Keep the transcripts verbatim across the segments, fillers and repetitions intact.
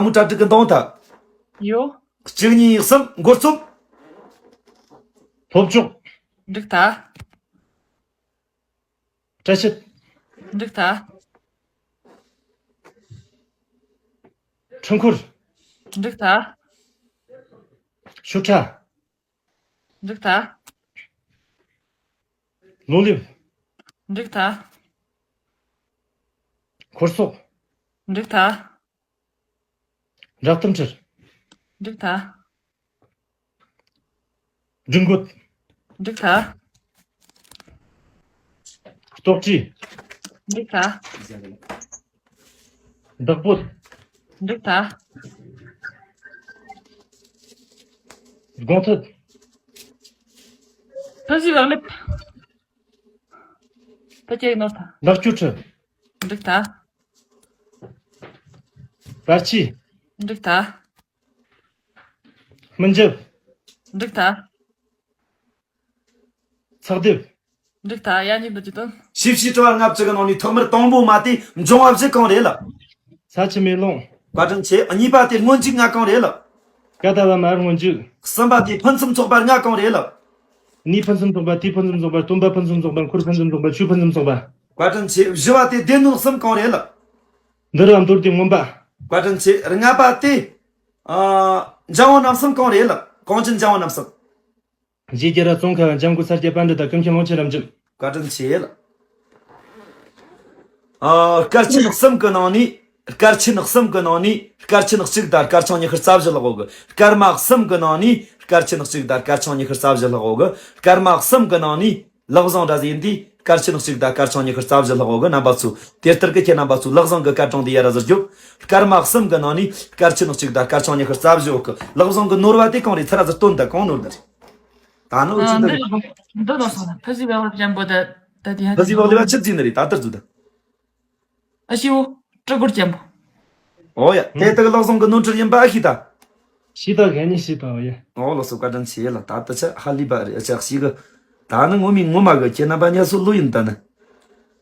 མོ་གྲ་སྒྲིག་གི་འདང་ཐལ། ཡོད། གཅིག་གཉིས་གསུམ། འགོ་རྩོམ། ལྷོ་ཕྱོགས། འགྲིག་ཐལ། བཀྲ་ཤིས། འགྲིག་ཐལ། འཕྲུལ་འཁོར། འགྲིག་ཐལ། ཤོག་ཁྲ། འགྲིག་ཐལ། ལོ་ལེབ། འགྲིག་ཐལ། འཁོར་སོག། འགྲིག་ཐལ། འབྲས་ལྡུམ་ཁྲིར། འགྲིག་ཐལ། སྦྲུལ་མགོ། འགྲིག་ཐལ། ལྟོགས་གྲི། འགྲིག་ཐལ། བདག་པོ། འགྲིག་ཐལ། སྒོང་ཐུད། ཕུན་སུམ་ཚོགས་ལེབ། ཕ་ཅེ་ནོར་ཐལ། ལག་སྐྱོར་ཁྲི། འགྲིག་ཐལ། པར་ཆས། འགྲིག་ཐལ། སྨིན་འཇིབ། འགྲིག་ཐལ། ཚགས་དེབ། འགྲིག་ཐལ། ཡ་གཉིས་འདི་ཅི་དོན། ཞིབ་ཕྱིའི་དྲི་བ་ལྔ་བཅུ་གི་ནང་ནས་ཐོག་མར་དང་པོ་མ་དེ་འབྱུང་བ་བཞི་གང་རེད་ལགས། ས་ཆུ་མེ་རླུང་། བཀའ་དྲིན་ཆེ། གཉིས་པ་དེ་སྔོན་འཇུག་ལྔ་གང་རེད་ལགས། ཀ་ད་བ་མ་སྔོན་འཇུག། གསུམ་པ་དེ་ཕུན་སུམ་ཚོགས་པ་ལྔ་གང་རེད་ལགས། གནས་ཕུན་སུམ་ཚོགས་པ། དུས་ཕུན་སུམ་ཚོགས་པ། སྟོན་པ་ཕུན་སུམ་ཚོགས་པ། འཁོར་ཕུན་སུམ་ཚོགས་པ། ཆོས་ཕུན་སུམ་ཚོགས་པ། བཀའ་དྲིན་ཆེ། བཞི་བ་དེ་སྡེ་སྣོད་གསུམ་གང་རེད་ལགས། འདུལ་བ་མདོ་སྡེ་མངོན་པ། བཀའ་དྲིན་ཆེ། ལྔ་པ་དེ། ཨ། འཇམ་དབྱངས་རྣམ་གསུམ་གང་རེད་ལགས། གངས་ཅན་འཇམ་དབྱངས་རྣམ་གསུམ། རྗེ་རྒྱལ་རབས་ཙོང་ཁ་པ། འཇམ་མགོན་ས་སྐྱ་པཎྜི་ཏ། ཀུན་མཁྱེན་ཀློང་ཆེན་རབ་འབྱམས། བཀའ་དྲིན་ཆེ་ལགས། ཨ། སྐར་ཆེན་གསུམ་གི་ནང་ནས། སྐར་ཆེན་གསུམ་གི་ནང་ནས་སྐར་ཆེན་གཅིག་དང་སྐར་ཆུང་ཉི་ཤུ་རྩ་བཞི་ལྷག་ཡོད་གི། སྐར་མ་གསུམ་གི་ནང་ནས་སྐར་ཆེན་གཅིག་དང་སྐར་ཆུང་ཉི་ཤུ་རྩ་བཞི་ལྷག་ཡོད་གི། སྐར་མ་གསུམ་གི་ནང་ནས་ལག་བཟང་འདྲ་ཟིག་ཡིན་དུས་སྐར་ཆེན་གཅིག་དང་སྐར་ཆུང་ཉི་ཤུ་རྩ་བཞི་ལྷག་ཡོད་གི། རྣམ་པ་ཚོ་དེ་ལྟར་གི་ཁྱེད་རྣམ་པ་ཚོ་ལག་བཟང་གི་སྐར་གྲངས་དེ་ཡར་ར་ཟུར་རྒྱོབ། སྐར་མ་གསུམ་གི་ནང་ནས་སྐར་ཆེན་གཅིག་དང་སྐར་ཆུང་ཉི་ཤུ་རྩ་བཞི་ཡོད་གི། ལག་བཟང་གི་ནོར་བ་དེ་གང་རེད། ཚུར་ར་ཟུར་སྟོན་དང་། གང་ནོར་ནི་རེད། ད་ནི་འུ་ཅི་འདི་འདི་ནོར་སོང་ན། ཕུ་ཟི་བེ་བ་ལ་ཅན་པོ་ད་ད་དེ་ཧ་ཕུ་ཟི་བ་ལི་བ་ཆི་ཟིག་ནི་རེད། ད་ལྟར་ཟུར་ད། ཨ་ཤི་བོ། ཀྲི་གུར་ཅན་པོ། ཨོ་ཡ། དེ་དག་ལག་བཟང་གི་ནོར་འཁྲུལ་ཡིན་པ་ཨ་ཤི་ད། ཤི་ད་གན་ནི་ཤི་ད། ཨོ་ཡ། ཨོ་ལགས་སོ། བཀའ་དྲིན་ཆེ་ལགས། ད་ལྟ་ཆ་ཧ་ལི་བ་རེད། ཨ་ཅག་ཤི་གི། ད་ནི་ངོ་མི་ངོ་མ་གི་ཁྱེད་རྣམ་པ་ཉལ་སོ་ལོ་ཡིན་ད་ནི།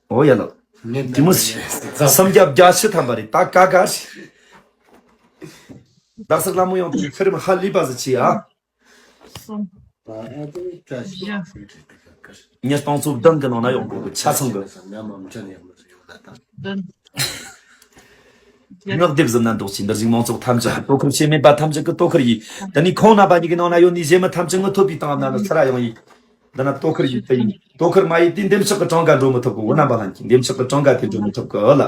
ཨོ་ཡ་ལགས། དེ་མོ་ཤི། སུམ་བརྒྱ་བརྒྱད་ཅུ་ཐམ་པ་རེད། ད་ཀ་ཀ་ཤི། ལགས་སོ། ལྷ་མོ་ཡང་དེ་ཁི་རིམ་ཧ་ལི་བ་ཟི་ཆི་ཨ། གསུམ། བཞི། ཉིས་སྟོང་ཚོ་བདུན་གི་ནང་ན་ཡོང་གོ་གི་ཆ་ཚང་གི། བདུན། ངག་སྡེབ་ཟིན་ན་འདོགས་ཆེ། འདིར་ཞིག་མང་ཚོགས་ཐམས་ཅད་ཀྱི་དོ་ཁུར། བྱེད་མེད་པ་ཐམས་ཅད་ཀྱི་དོ་ཁུར་ཡིས། དེ་ནས་ཁོང་རྣམ་པ་གཉིས་ཀྱི་ནང་ན་ཡོད་ནི་གཞན་མི་ཐམས་ཅད་ངུ་ཐོབ་པའི་སྟེང་ན་ནི་ཚུར་ཡོང་ཡིན། འདི་ན་དོ་ཁུར་ཡིས་དེ་ཡིན། དོ་ཁུར་མ་ཡིས་དེ་འདེམས་ཤོག་གི་གྲངས་ཀ་འགྲོ་མི་ཐུབ་གི། འོ་རྣམ་པ་ལྷན་རྒྱས། འདེམས་ཤོག་གི་གྲངས་ཀ་དེ་འགྲོ་མི་ཐུབ་གི་ལ།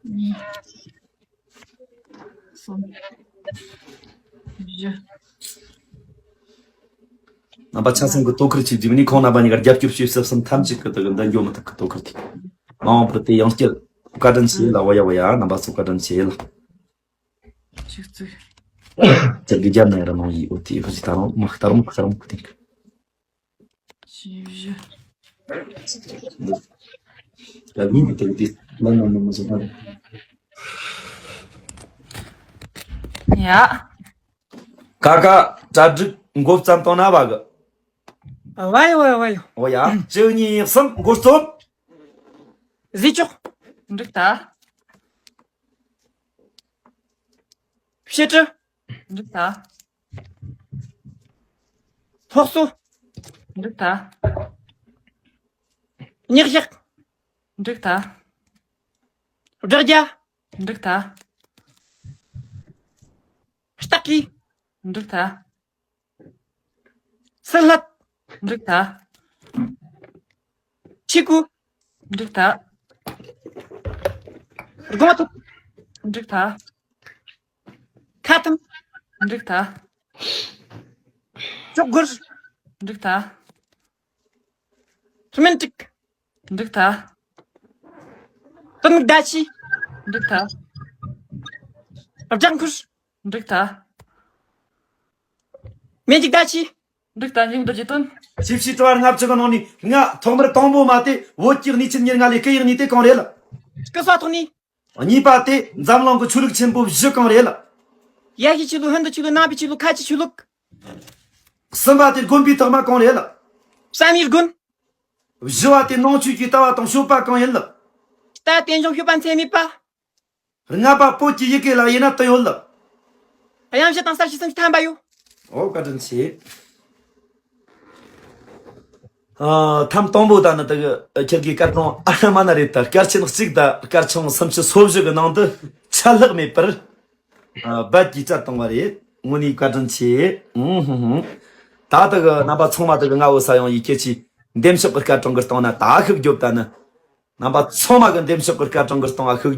གཉིས། གསུམ། བཞི། རྣམ་པ་ཆ་ཚང་གི་དོ་ཁུར་གྱིས་བརྒྱུད་ནས་ཁོང་རྣམ་པ་གཉིས་ཀར་རྒྱབ་སྐྱོར་བྱེད་ཟབ་སེམས་ཐམས་ཅད་ཀྱི་དུ་གི་འདི་འགྱོ་མི་ཐུབ་ཀི་དོ་ཁུར་གྱིས། མ་འོངས་པར་དེ་ཡང་བསྐྱར་བཀའ་དྲིན་ཆེ་ལ། འོ་ཡ་འོ་ཡ། རྣམ་པ་ཚོ་བཀའ་དྲིན་ཆེ་ལ། ཆིག་བརྩེགས། ཅི་གི་རྒྱབ་ན་ཡར་ནང་ཡིན། འོ་དེ་ཧུ་ཅི་ད་རུང་མ་ད་རུང་ད་རུང་ཁུ་ཏིང་གི། བཞི། ད་ཡིན་དེ་དེ་མ་མ་མ་མ་ཟེར་ན། ཡ། ཀ་ཀ་གྲ་སྒྲིག་འགོ་བརྩམས་བཏང་ན་བ་གི། བ་ཡོ་བ་ཡོ་བ་ཡོ། འོ་ཡ། གཅིག་གཉིས་གསུམ། འགོ་རྩོམ། བཟི་ཅོག། འགྲིག་ཐལ། ཕྱི་དྲི། འགྲིག་ཐལ། སློག་གསོ། འགྲིག་ཐལ། ཉག་ཞག། འགྲིག་ཐལ། སྦྲག་རྒྱ། འགྲིག་ཐལ། སྟག་གི། འགྲིག་ཐལ། སུན་སླད། འགྲིག་ཐལ། ཆི་ཀུ། འགྲིག་ཐལ། སྒོང་ཐུབ། འགྲིག་ཐལ། ཁ་ཐུམ། འགྲིག་ཐལ། ཅོག་གུར། འགྲིག་ཐལ། སྨན་ཏིག། འགྲིག་ཐལ། སྟོད་མིག་ཟླ་ཕྱེད། འགྲིག་ཐལ། ལྗང་ཁུར། འགྲིག་ཐལ། སྨན་ཏིག་ཟླ་ཕྱེད། འགྲིག་ཐལ། སྙིང་འདོད་ཀྱི་དོན། ཞིབ་ཕྱིའི་དྲི་བ་ལྔ་བཅུ་གི་ནང་ནས་ལྔ། ཐོག་མར་དང་པོ་མ་དེ་བོད་ཀྱི་གནས་ཆེན་ཉེར་ལྔ་ལས་སྐུ་ཡི་གནས་དེ་གང་རེད་ལ། སྐུ་ས་ཐོག་ནས། གཉིས་པ་དེ་འཛམ་གླིང་གི་ཆོས་ལུགས་ཆེན་པོ་བཞི་གང་རེད་ལ། ཡ་ཧི་ཆོས་ལུགས། ཧིན་དུ་ཆོས་ལུགས། ནང་པའི་ཆོས་ལུགས། ཁ་ཆེ་ཆོས་ལུགས། གསུམ་པ་དེ་དགོན་པའི་རྟགས་མ་གང་རེད་ལ། བསམ་ཡས་དགོན། བཞི་བ་དེ་ནང་ཆོས་ཀྱི་ལྟ་བ་དང་སྤྱོད་པ་གང་ཡིན་ལགས། ལྟ་བ་རྟེན་འབྱུང་སྤྱོད་པ་མཚན་མེད་པ། ལྔ་པ་བོད་ཀྱི་ཡི་གེ་ལ་དབྱེ་ན་དུ་ཡོད་ལགས། དབྱངས་བཞི་དང་གསལ་བྱེད་སུམ་ཅུ་ཐམ་པ་ཡོད། ཨོ་བཀའ་དྲིན་ཆེ། ཨ་ཐམ་དང་པོ་ད་ནི་དེ་གི་ཁྱེད་ཀྱི་སྐར་གྲངས་ཨ་ཧ་མ་ན་རེད། ད་སྐར་ཆེན་གཅིག་དང་སྐར་ཆུང་སུམ་ཅུ་སོ་བཞི་གི་ནང་དུ་ཆད་ལྷག་མེད་པར་ཨ་རྦད་ཀྱིས་བཅད་བཏང་བ་རེད། དངོས་གནས་བཀའ་དྲིན་ཆེ། ཨུམ་ཧུམ་ཧུམ། ད་དེ་གི་རྣམ་པ་ཚང་མ་དེ་གི་ང་འོ་ས་ཡང་ཡི་ཁྱེད་ཀྱིས་འདེམས་ཤོག་གི་སྐར་གྲངས་གི་སྟེང་ན་ད་ཤུགས་རྒྱོབ་ད་ནི། རྣམ་པ་ཚང་མ་གི་འདེམས་ཤོག་གི་སྐར་གྲངས་གི་སྟེང་ང་ཤུགས་